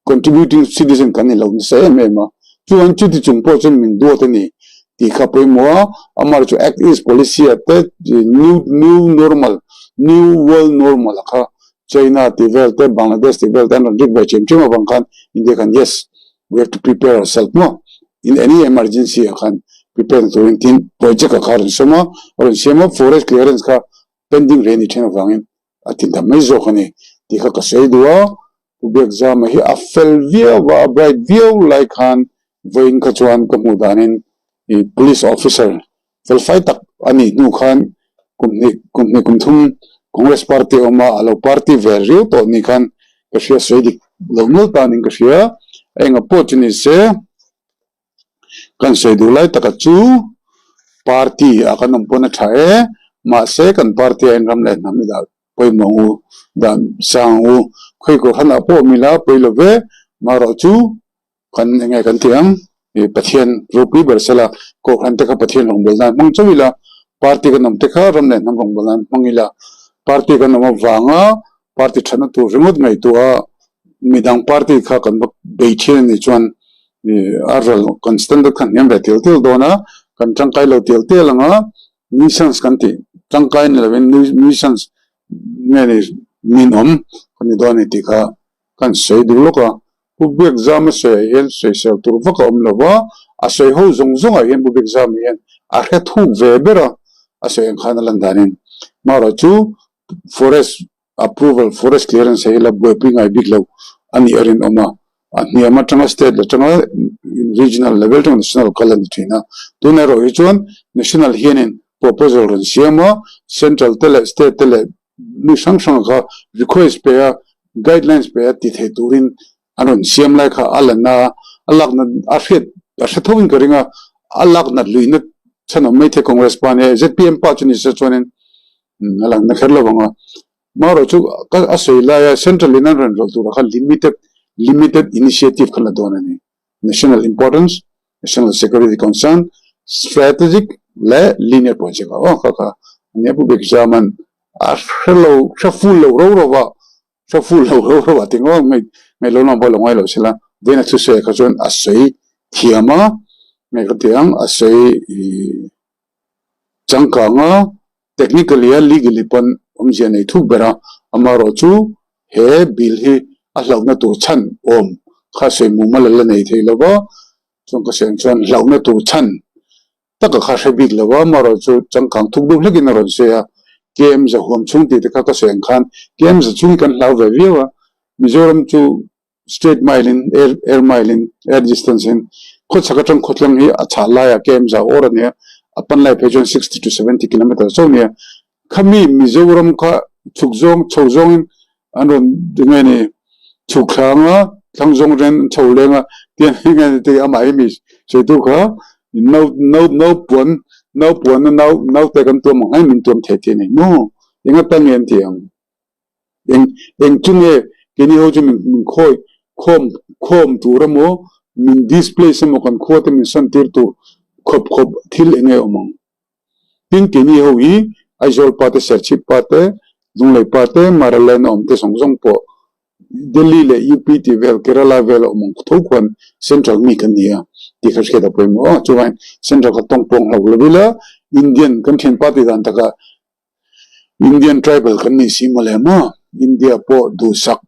contributing citizen kan ni lo nasa em em a. Chuan chuti chung pawh chuan min duat a ni tih kha pawimawh a, amaherawhchu Act East policy ah te new new normal, new world normal a kha. China tih vel te, Bangladesh tih vel te an rawn rik ve chem chem avang khan India khan yes, we have to prepare ourselves maw in any emergency ah khan prepare na turin tin project ah kha a rawn sawm a, a rawn siam a, forest clearance kha pending rei a ni then avangin a tin ta mai zawk a ni tih kha ka sawi duh a, Pu Biakzama hi a fel viau a, a bright viau lai khan vawiin kha chuan ka hmuh danin ih police officer felfai tak a nih hnu khan kum hnih kum hnih kum thum Congress party a awm a, a lo party ve riau tawh ni khan ka hria sawi dik lo nual tanin ka hria, a enga pawh chu ni se. Kan sawi duh lai taka chu party ah kan awm pawn a tha e, mahse kan party ah hian ram leh hnam i dah pawimawh ang u, dah sang ang u, khawi kawr han ah pawh awm ila pawi lo ve, marawh chu kan eng nge kan tih ang, ih Pathian ropui ber sela kohhran te kha Pathian rawngbawlh nan hmang chauh ila, party kan awm te kha ram leh hnam rawngbawlh nan hmang ila, party kan awm avanga party thatna tur ringawt ngaihtuah a midang party kha kan va bei thin a nih chuan a ral kan standard kha hniam ve tel tel dawn a, kan tangkai lo tel tel ang a, nuisance kan tih tangkai ni lovin nuisance nge ni ninawm kan ni dawn a ni tih kha kan sawi duh lawk a. Pu Biakzama sawiah hian sawisel tur vak a awm lo va, a sawi ho zawng zawngah hian Pu Biakzama hian a hre thuk ve ber a, a sawi ang khan a lan danin. Marawhchu forest approval, forest clearance hei la buaipui ngai bik lo a nih a rinawm a, a hniam atanga state atanga regional level atanga national kal a ni thin a, tunah erawh hi chuan national hianin proposal rawn siam a, central te leh state te leh mi hrang hrang kha request pe a, guidelines pe a ti thei turin an rawn siam lai kha a la na a, a lak nat a hriat a hre tho in ka ring a, a lak nat luihna chhan awm mai thei Congress pa nia, zpm pa chu ni se chuanin a lang na kher lo vang a, marawh chu ka a sawi laia central in an rawn rawlh turah khan limited limited initiative kha la dawn a ni, national importance, national security concern, strategic leh linear project a aw kha kha a nia Pu Biakzama'n a hre lo hre full lo ro ro va hre full lo ro ro a ti ngawt mai ngaih lo lang pawh lo ngai lo sela vawiin a thusawi kha chuan a sawi thiam a nge ka ti ang a sawi ih Changkang a technically a legally pawn awmzia nei thuk ber a, amaherawh chu he bill hi a hlauhna tur chhan awm kha sawi mumal a la nei thei lo va, chuan ka sawi ang chuan hlauhna tur chhan taka kha hre bik lo a, amaherawh chu changkang thuk deuh hlekin a rawn sawi a, KM zahuam chhung tih te kha ka sawi ang khan KM za chhung hi kan hlau ve viau a, Mizoram chu Straight mile in air air mile in air distance in khawchhak atang khawtlang hi a chhah laiah KM zau awr a nia, a pan lai phei chuan 60 to 70 kilometer chauh a nia. Khami Mizoram kha chhuk zawng chho zawngin an rawn eng nge ni chhuk thlang a, thlang zawng atangin an chho leng a tiang eng nge ni tih amah hi mi sawitu kha nau nau naupuan naupuan a nau naute kan tuam ang hian min tuam thei tih a ni maw? Eng atan nge an tih ang? Eng eng chu nge keini ho chu min min khawi khawm khawm tur emaw min displace emaw kan khua te min san tir tur khawp khawp thil eng nge awm ang. Tin keini ho hi Aizawl pa te Serchhip pa te Lunglei pa te Maraland a awm te zawng zawng pawh Delhi leh UP tih vel Kerala vel a awm ang tho khuan Central mi kan ni a tih kha hriat a pawimawh a chuvangin Central kha tawngpawng hlauh lo ila Indian kan thianpa tih dan takah Indian tribal kan nih si mawle maw? India pawh duhsak,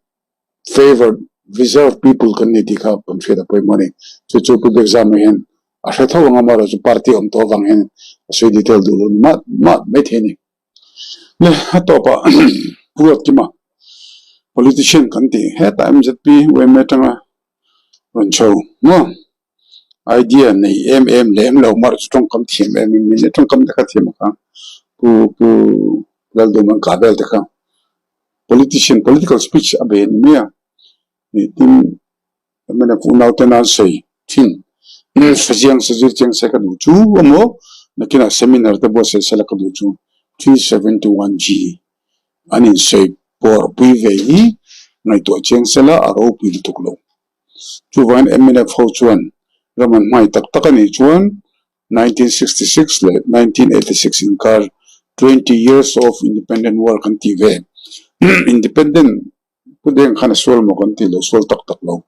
favoured, reserved people kan ni tih kha kan hriat a pawimawh a ni. Chu chu Pu Biakzama hian a hre tho ang a, amaherawhchu chu party awm tawh avang hian a sawi detail duh lo ni mah mah maithei a ni. Le a tawpah Pu Ruatkima politician kan tih hetah mzp yma atanga rawn chho maw? Idea nei em em lem lo mar chu tawngkam thiam em em mai tawngkam te kha thiam a kha pu pu Lalduhman kah vel te kha politician political speech a bei a ni mai a ih tin mnf unau ten an sawi thin saziang sazir chiang se ka duh chu emaw nakinah seminar te buatsaih sela ka duh chu 371 G an insawi pawr pui ve hi ngaihtuah chiang sela a ropui lutuk lo. Chuvangin mnf ho chuan ram an hmai tak tak a nih chuan 1966 leh 1986 inkar 20 years of independent war kan tih ve. Independent Pu Deng khan a sual maw kan tih lo, sual tak tak lo.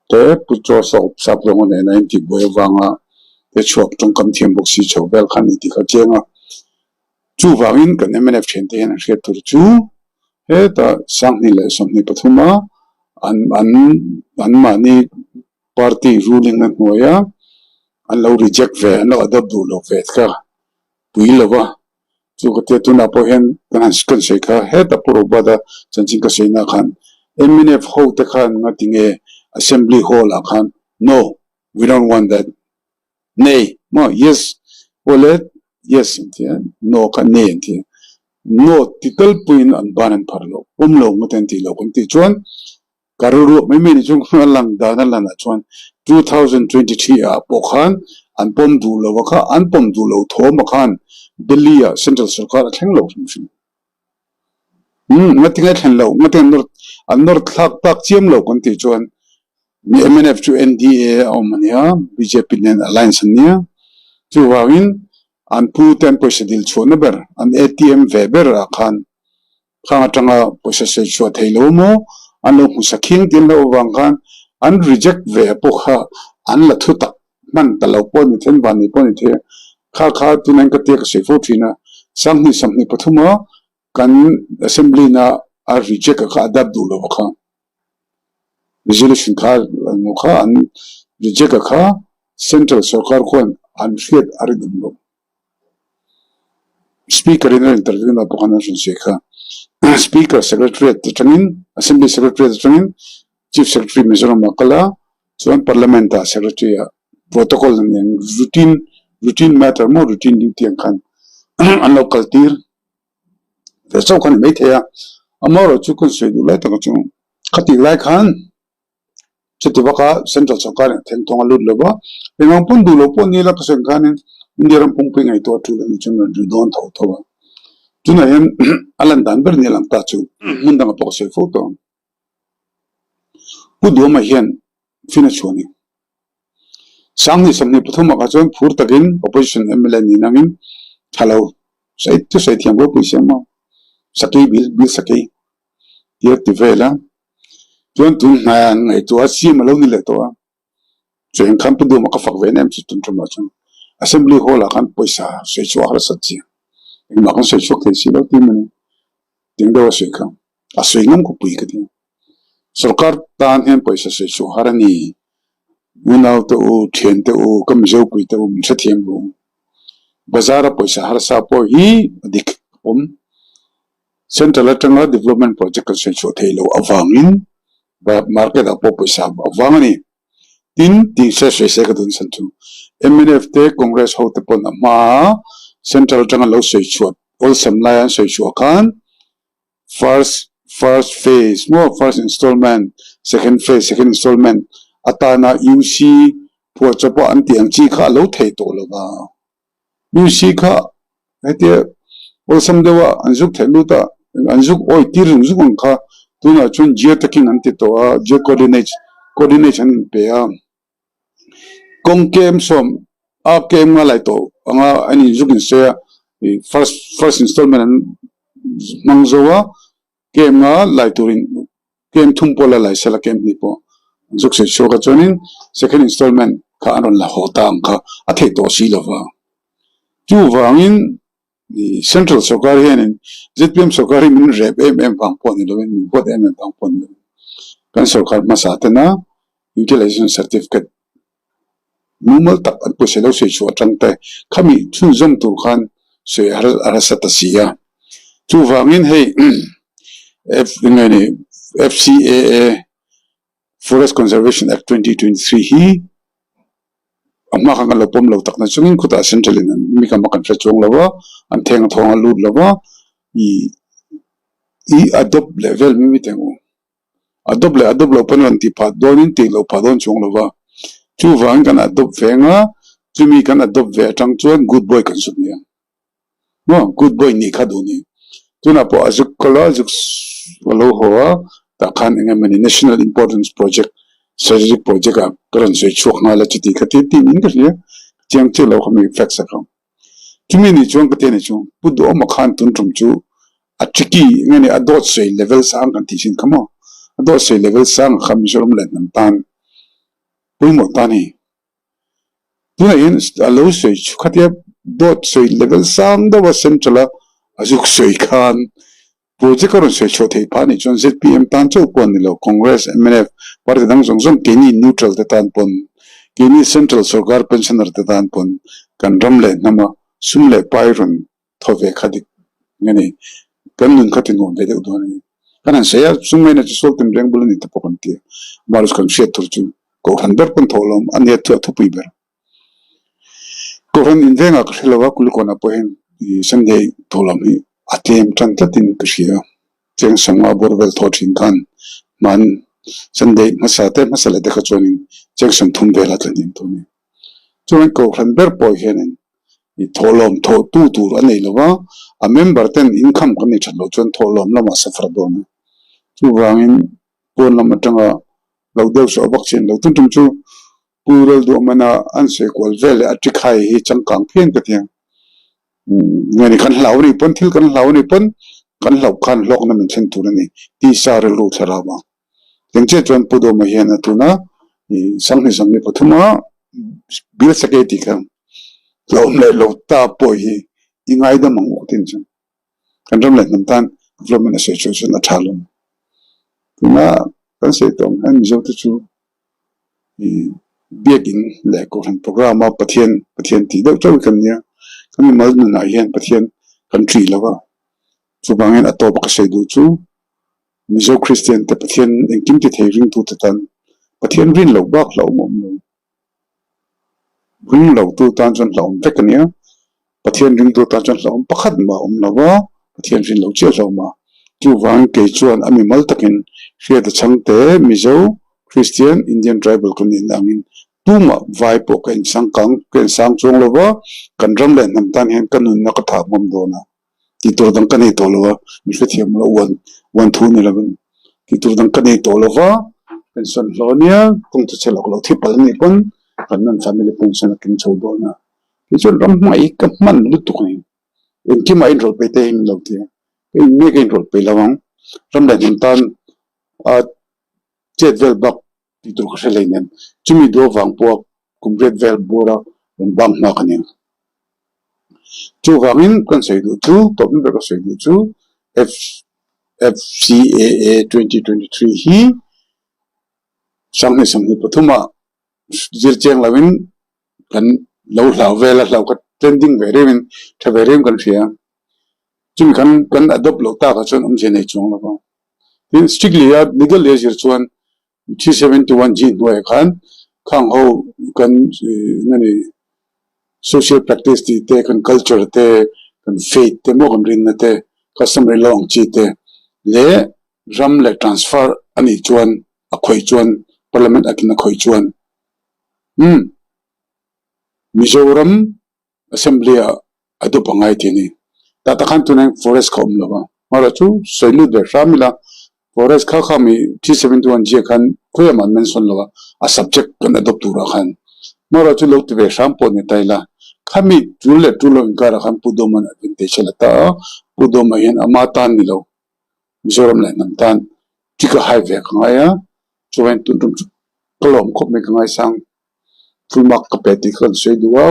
Te Pu Chaw Sap Zawnga nena intihbuai avanga te chhuak tawngkam thiam bawk si chho vel kha a ni tih kha a chiang a. Chuvangin kan mnf thiante hian an hriat tur chu. Hetah 2023 a an an anmahni party ruling na hnuaia an lo reject ve an lo adopt duh lo ve kha pui lo va chu ka tia tunah pawh hian kan han kan sawi kha hetah Pu Robert-a chanchin ka sawi na khan mnf ho te khan ngati nge assembly hall ah khan no we don't want that Nei maw? Yes awle yes an ti a, no kha nei an ti a. No ti tel puiin an ban an phar lo, pawm lo ngawt an tih lo kan tih chuan ka rilruah mai mai ni chu a lang dan a lan ah chuan 2023 ah pawh khan an pawm duh lo a kha, an pawm duh lo thawm ah khan Delhi ah Central Sarkar a thleng lo hrim hrim. Umm ngatinge a thlen loh, ngatinge an nawr an nawr thlak tak chiam lo kan tih chuan mi mnf chu NDA a awm a nia, bjp nen alliance an nia, chuvangin an pu te an pawisa dil chhuahna ber an atm ve ber ah khan khang atanga pawisa sawi chhuah thei lo maw an lo hmu sa khing tih an hlauh avang khan an reject ve pawh kha an la thu tak hman ta lo pawh a ni then van ni pawh a ni thei a, kha kha tunah hian ka tia ka sawi fo thin a, 2023 a kan assembly na a reject a kha a dap duh lo a kha, resolution kha emaw kha an reject a kha central sorkar khuan an hriat a rinawm lo. Speaker in a interview na pawh khan an hrilh che kha, speaker secretariat atangin assembly secretariat atangin chief secretary Mizoram ah kal a, Chuan Parliament ah Secretary ah protocol an eng routine routine matter maw routine duty ang khan an lo kal tir ve chauh kha a ni maithei a, amaherawh chu kan sawi duh lai taka chu khatih lai khan chuti baka Central sorkar in a thengthawng a lut lo va, engang pawn duh lo pawh ni la ka sawi ang khanin India ram pumpuii ngaihtuah a tul a nih chuan rawn ri dawn tho tho a, tunah hian a lan dan ber ni a lang ta chu hmun dangah pawh ka sawi fo tawh ang. Pu Duama hian fin a chhuah a ni. 2023 ah kha chuan phur takin opposition mla niin angin tha lo sawi thusawi thiam ropui siam maw sakei bil bil sakei tia ti vel a chuan tun hnaiah an ngaihtuah a siam a lo ni leh tawh a. Chu eng khan Pu Duama ka fak ve em chu tun ṭumah chuan Assembly Hall ah khan pawisa sawi chhuah a harsat chiang engmah kan sawi chhuak thei si lo tih mawni teng deuh a sawi kha a sawi ngam khawpui ka ti. Sorkar tan hian pawisa sawi chhuah har a ni. Unau te u, thian te u, ka Mizo pui te u min hrethiam ru. Bazar a pawisa harsa pawh hi a dik a pawm. Central atanga development project kan sawi chhuah theih loh avangin market ah pawh pawisa a vang a ni. Tin, tih hre hre se ka dun chhan chu mnf te Congress ho te pawn a hma a Central atanga lo sawi chhuah awlsam lai an sawi chhuah khan first first phase maw first installment second phase second installment atana UC phuahchawp a an tih ang chi kha a lo thei tawh lo va. UC kha hetia awlsam deuh a an zuk theih lut a, an zuk awi tir zung zung ang kha tunah chuan geo taking an ti tawh a, geo coordinates coordinates an inpe a, kawng kem sawm a kem nga lai tawh anga an inzuk insawi a, ih first first installment an hmang zo a. Kem nga lai turin kem thum pawh la lai sela kem hnih pawh an zuk sawi chhuak a chuanin second installment kha an rawn la haw ta ang kha a theih tawh si lova. Chuvangin central sorkar hianin zpm sorkar hi min rep em em vang pawh ni lovin min huat em em vang pawh ni lovin kan sorkar hmasa tena utilization certificate Mumal tak an pawisa lo sawi chhuah atang te khami chhunzawm tur khan sawi a harsa ta si a. Chuvangin hei eng nge ni FCAA Forest Conservation Act 2023 hi a hma khan kan lo pawm lo tak na chungin khutah central in an mi kam a kan hre chuang lo a, an theng a thawng a lut lo va i adopt leh vel mi mi teng u. A dawp leh a dawp loh pawn rawn tih phah dawnin tih loh phah dawn chuang lo va. Chuvangin kan adopt ve anga, chumi kan adopt ve atang chuan good boy kan zuk nia. Maw? Good boy nih kha duh ni. Tunah pawh a zuk kal a, zuk a lo haw a, tah khan eng emawni national importance project, strategic project ah ka rawn sawi chhuak nghal a chuti kha ti tih min ka hria. Ka chiang chiah lo kha mi facts a kha. Chumi nih chuan ka ti a ni chu, Pu Duhawma khan tun tum chu a tricky eng nge ni a dawt sawi level sang kan tih thin kha maw? A dawt sawi level sang kha Mizoram leh hnam tan pawimawh ta a ni. Tunah hian a lo sawi chu khatia dawt sawi level sang deuha central a a zuk sawi khan. Project a rawn sawi chhuah theih phah anih chuan zpm tan chauh pawh an ni lo, Congress, mnf, party dang zawng zawng keini neutral te tan pawn, keini central sorkar pensioner te tan pawn kan ram leh hnama sum leh pai rawn thaw ve kha dik nge ni, kan nun kha ti nuam ve deuh dawn a ni. Kan han sawi a, sum ngaina chu sual tin reng bul a ni te pawh kan ti a, amaherawhchu kan hriat tur chu kohhran ber pawn thawh lawm a nia chu a thupui ber. Kohhran invengah ka hre lo a, Kulikawnah pawh hian Sunday thawhlawm hi a tlem tan tlatin ka hria. Cheng sanga bawr vel thawh thin khan hman Sunday hmasa te hmasa leh te kha chuanin cheng 30 vel a tla hniam tawh a ni. Chuan kohhran ber pawh hianin thawhlawm thawhtu tur a nei lo va, a member ten income kan nei that loh chuan thawhlawm lamah suffer dawn a. Chuvangin pawn lam atanga lo deuh sawh vak chin lo tum tum chu Pu Lalduahmana an sawi kual vel leh a tikhai hi changkang phian ka ti ang. Nge ni kan hlau a nih pawn thil kan hlau a nih pawn kan hlauh khan hlawkna min thlen tur a ni tisa rilru thlarau ang. Eng chiah chuan Pu Duhma hian a tuna 2023 a Bill Secretary tih kha hlauhawm leh lo ta pawh hi i ngaidam ang u ka ti ang chu. Kan ram leh hnam tan development a sawi chhuah chuan a tha lo. Tuna kan sawi tawh ang hian Mizo te chu Biakinn leh Kohhran program a Pathian Pathian tih deuh chauh hi kan nia. Kan mimal nunah hian Pathian kan ṭih lo a. Chuvangin a tawp a ka sawi duh chu Mizo Kristian te Pathian engkim ti thei ringtute tan Pathian rin loh bak hlauhawm a awm lo. Ring lo tu tan chuan hlauhawm vek a nia. Pathian ringtu tan chuan hlauhawm pakhat mah a awm lo va, Pathian rin lo chiah hlauhawm a. Chuvang kei chuan a mimal takin hriat a chhang te Mizo, Christian, Indian Tribal ka nihna angin tumah vai pawh ka insang kang ka insang chuang lo va, kan ram leh hnam tan hian ka nunna ka thah ngawm dawn a. Tih tur dang ka nei tawh lo a, min hrethiam lo uan uan thu ni lovin tih tur dang ka nei tawh lo va, pension hlawh ania kawng chu chhe lawk lo thi palh anih pawn kan nan family pension a keng chho dawn a, kei chuan ram hmai hi ka hman lutuk a ni, engkimah inrawlh peih te hi min lo ti a, ka in mek a inrawlh peih lo ang, ram leh hnam tan a chet vel bak tih tur ka hre hlei nen chumi duh avang pawha kum riat vel bawra rawn bang hma ka nia. Chuvangin kan sawi duh chu tawpna ber ka sawi duh chu FCAA 2023 hi 2023 ah zir chiang loin kan lo hlau vel a hlau kha trending ve reuhin tha ve reuhin kan hria. Chumi kan kan adopt loh takah chuan awmzia nei chuang lo va. Tin, strictly a legally a zir chuan 371 G hnuaiah khan khang ho kan eng nge social practice tih te, kan culture te, kan faith te maw kan rinna te, customary law ang chi te leh ram leh transfer a nih chuan a khawih chuan Parliament Act in a khawih chuan umm Mizoram Assembly ah a dup a ngai ti a ni. Tah tak khan tunah hian forest kha a awm lo va, amaherawh chu sawi lut ve hram ila forest kha kha mi 371 G ah khan khawiah mah an mention lo a, a subject kan adopt turah khan amaherawh chu lo ti ve hram pawh ni ta ila khami tul leh tul lo inkarah khan Pu Dawman advantage a la ta a, Pu Dawma hian ama tan ni lo Mizoram leh hnam tan ṭik a hai ve ka ngai a, chuan tun tum chu ka lawm khawp mai ka ngaisang. Full mark ka pe tih kha kan sawi duh a,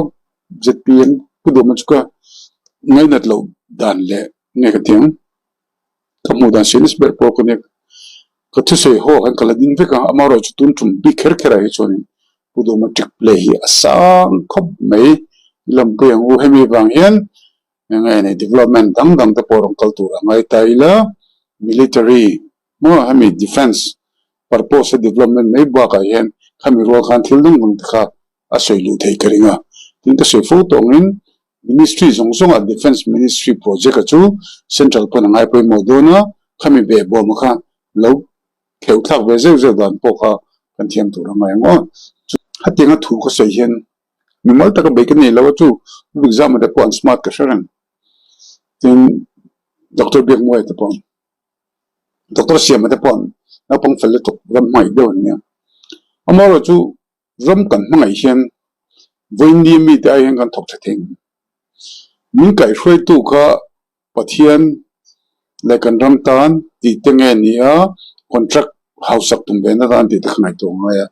zpm pu duhma chu ka ngainat loh dan leh nge ka ti ang, ka hmuh dan serious ber pawh ka nia, ka thusawi haw ah khan ka la ding vek a, amaherawhchu tun tum bik kher kher ah hi chuanin pu duhma trick play hi a sang khawp mai, i lawmpui ang u, hemi vang hian eng nge ni development dang dang te pawh rawn kal tur a ngai ta ila, military Maw hemi defence purpose a development mai bakah hian khami rual khan thil dang dang te kha a sawi luh theih ka ring a. Tin ka sawi fo tawh angin ministry zawng zawngah defence ministry project a chu central pawn a ngai pawimawh dawn a, khami beh bawm a kha lo kheuh thlak ve zeuh zeuh dan pawh kha kan thiam tur a ngai ang aw. Hetianga thu ka sawi hian mimal taka bei ka nei lo a chu exam te pawh an smart ka hre reng. Tin Doctor Biakmuaia te pawh. Doctor Siama te pawh naupang fel lutuk ram hmangaih deuh an nia. Amaherawh chu ram kan hmangaih hian vawiin mite ai hian kan thawk tha thei ang. Min kaihhruaitu kha Pathian leh kan ram tan tih te nge ni a, contract hausak tum ve na tan tih te kha ngaihtuah a ngai a.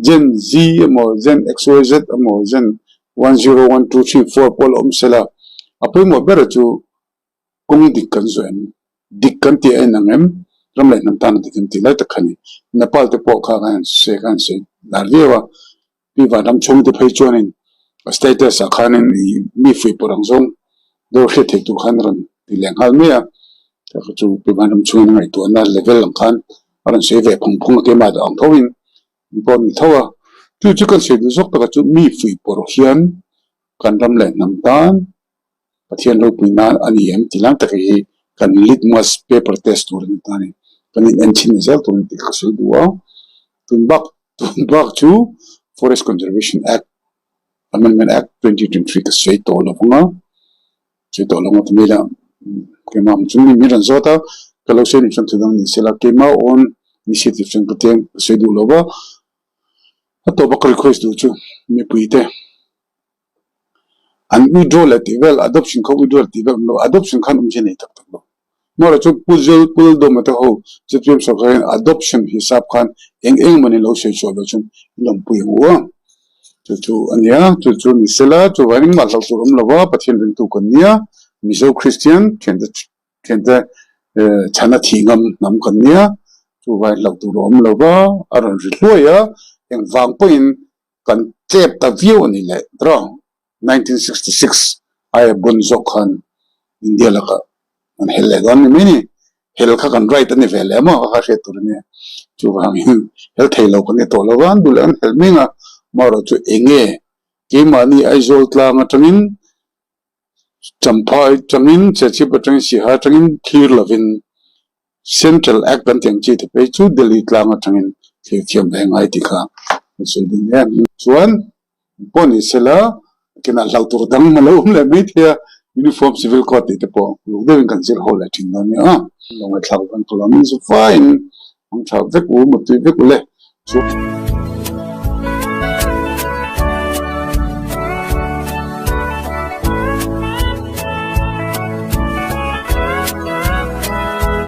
Gen Z emaw Gen XYZ emaw Gen one zero one two three four pawh la awm se la, a pawimawh ber chu kawng dik kan zawh em? Dik kan tih a inang em? Ram leh hnam tan a dik an tih lai tak kha a ni. Nepal te pawh kha kan han sawi kan han sawi lar viau a, mi vanram chhung te phei chuanin a status ah khanin ih mi fuih pawrh ang zawng deuh hriat theih tur khan a rawn ti leh nghal mai a, kha chu pi vanram chhungin a ngaihtuahna level ang khan a rawn sawi ve phung phung a keimah deuh ang tho in an pawh a ni tho a, chu chu kan sawi duh zawk takah chu mi fuih pawrh hian kan ram leh hnam tan Pathian ropui nan a ni em tih lang tak hi kan litmus paper test tur a ni ta a ni. Kan in en chhin zel tur a ni tih ka sawi duh a. Tun bak tun bak chu Forest Conservation Act Amendment Act 2023 ka sawi tawh lo vang a, sawi tawh lo ngawt mai la. Keimah ang chu mi min rawn zawt a, ka lo sawi nih chuan thudang ni se la, keimah own initiative chuan ka tlem ka sawi duh lo va. A tawpa ka request duh chu mipuite. An withdraw leh tih vel, adoption kha withdraw leh tih vel awm lo, adoption khan awmzia nei tak tak lo. Amaherawhchu chu Pu Zul, Pu Laldawma te ho zpm sorkar hian adoption hisap khan eng eng emawni lo sawi chhuah loh chuan i lawmpui ang u a. Chu chu a nia, chu chu ni sela, chuvangin engmah hlauh tur awm lo va, Pathian ringtu kan nia, Mizo Kristian thiante thiante chhana thih ngam hnam kan nia, chuvangin hlauh tur a awm lo va, a rawn ri hluai a, engvang pawhin kan tlep ta viau a ni leh tawh. 1966 aia bun zawk khan India lakah kan hel leh dawn ni mai ni. Hel kha kan right a ni ve leh maw kha hriat tur a nia. Chuvangin hel thei lo kan ni tawh lo va, an duh leh an hel meng a, amaherawhchu chu eng nge keimahni Aizawl tlang atangin Champhai atangin Chechip atangin Siha atangin thlir lovin Central Act kan tih ang chi te phei chu Delhi tlang atangin thlir thiam ve ngai tih kha kan sawi dun em. Chuan pawh ni sela kinah hlauh tur dang a lo awm leh mai thei a, Uniform Civil Code tih te pawh uluk deuhin kan zir ho leh thin dawn nia. Lo ngaihthlak vang ka lo min zu faiin ang tha vek u, mutui vek u le. Chu.